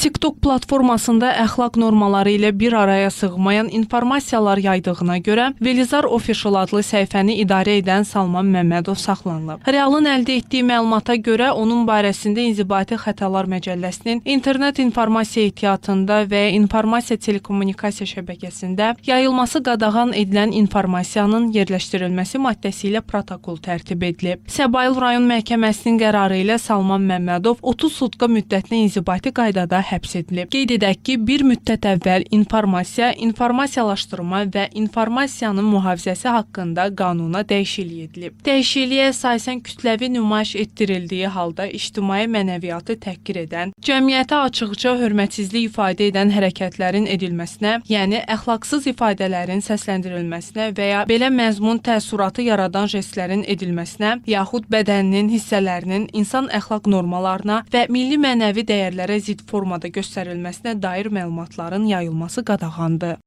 TikTok platformasında əxlaq normaları ilə bir araya sığmayan informasiyalar yaydığına görə Velizar Official adlı səhifəni idarə edən Salman Məmmədov saxlanılıb. Realın əldə etdiyi məlumata görə onun barəsində İnzibati Xətalar Məcəlləsinin internet informasiya ehtiyatında və informasiya telekommunikasiya şəbəkəsində yayılması qadağan edilən informasiyanın yerləşdirilməsi maddəsi ilə protokol tərtib edilib. Səbail rayon məhkəməsinin qərarı ilə Salman Məmmədov 30 sutka müddətinə inzibati qaydada həbs edilib. Qeyd edək ki, bir müddət əvvəl informasiya, informasiyalaşdırma və informasiyanın mühafizəsi haqqında qanuna dəyişiklik edilib. Dəyişikliyə əsasən kütləvi nümayiş etdirildiyi halda ictimai mənəviyyatı təhqir edən, cəmiyyətə açıqca hörmətsizlik ifadə edən hərəkətlərin edilməsinə, yəni əxlaqsız ifadələrin səsləndirilməsinə və ya belə məzmun təəssüratı yaradan jestlərin edilməsinə, yaxud bədəninin hissələrinin insan əxlaq normalarına və milli mənəvi dəyərlərə zidd formada göstərilməsinə dair məlumatların yayılması qadağandır.